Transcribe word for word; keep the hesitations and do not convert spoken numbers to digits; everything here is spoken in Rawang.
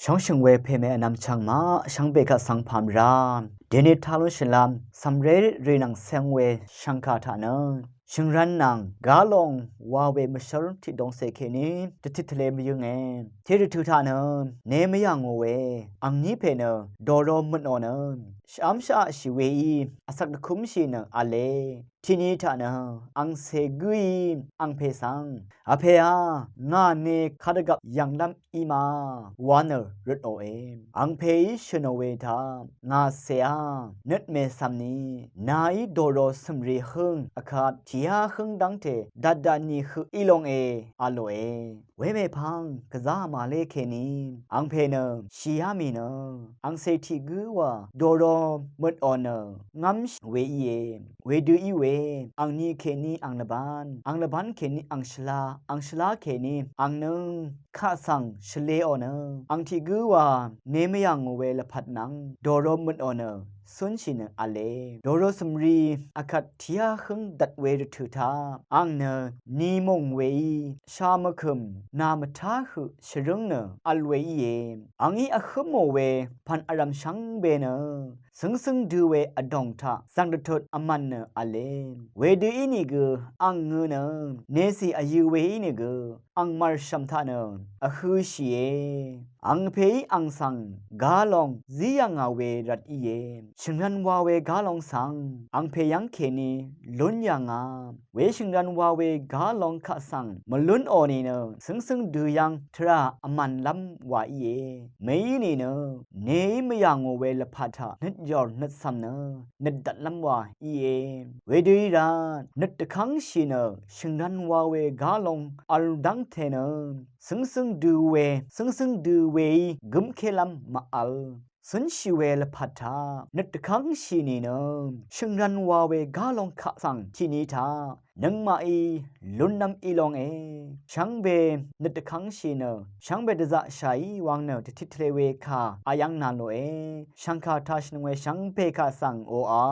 Shóngshø̀ng we pèmè vnvm chv̀ng maq shvngbe kaq svng pà mvrá dèní tá lún shvlá cv̀mré rì nvng cv̄ng we shv̀ngkà taq nø shø̀ngrv̄n nvng gálong wa we mvshǿr tiqdongcè kèní dvtit tvle mvyǿnge. Tiqdvtø̀ taq nø ne mvyà ngò we angní pè nø dòro møtnò nø shvv́mshaqshì weí vsvk dvkúmshì nø v̄le. Tiqni taq nø angcè gǿí angpè svng, Vpèá, ngà ne kadvgvp yv̀nglv́m í ma, wa nø røtnòe. Angpèí shø̀nò we taq ngàcèá nøt mècv̀mni nàí dòro cø̀mrì hǿng vkvt tìá hǿng dv́ngte dvtdvtni høq í longe, a lòe. Wemèpvng gvzá màlé kèní angpè nø shìá mì nø angcè tiq gǿ wa dòro møtò nø ngv́mshì we íe. Wedø í we angni kèní ang lvbán, ang lvbán kèní ang shvlá, ang shvlá kèní ang nǿng kaq svng shvleò nø ang tiq gǿ wa ne mvyà ngò we lvpat nvng dòro møtò nø cúnshì nø v̄le. Dòro cø̀mrì vkvt tìá hǿng dvt we rvtø̀ taq ang nø ni mùng weí sha mvkø̀m nà mvtá høq shvrǿng nø vl we íe. Angí vhǿmò we pv̀n vrv̀m shvngbe nø cǿngcǿng dø we vdòng taq zv̀ng dvtut vmv̀n nø v̄le. Wedø ínìgø ang ngø̄ nø necì vyø̄ we ínìgø ang màrshv̀m taq nø vhø̄shìe. Angpèí ang svng gálong zí yà ngà we rvt íe. Shø̀ngrv̄n wa we gálong svng angpè yv́ng kèní lún yà ngà. Weshø̀ngrv̄n wa we gálong kaq svng mvlúnò nìnø cǿngcǿng dø yv́ng tvrà vmv̀nlv́m wa íe. Mèí nìnø neí mvyà ngò we lvpat taq nøt yòr nøt cv̀m nø nøt dvtlv́m wa íe. Wedø í rvt nøt dvkv́ngshì nø shø̀ngrv̄n wa we gálong v̄l dv́ngte nø cǿngcǿng dø we, cǿngcǿng dø weí gǿmkélv́m màvl cúnshì we lvpat taq nøt dvkv́ngshì nìnø shø̀ngrv̄n wa we gálong kaq svng tiqni taq nøngmaqí lúnlv́m í longe. Shvngbe nøt dvkv́ngshì nø shvngbe dvzaqshàí wang nø dvtit tvle we kà ayv́ng nà lòe. Shv̀ngkà taq shvnøng we shvngbe kaq svng oqà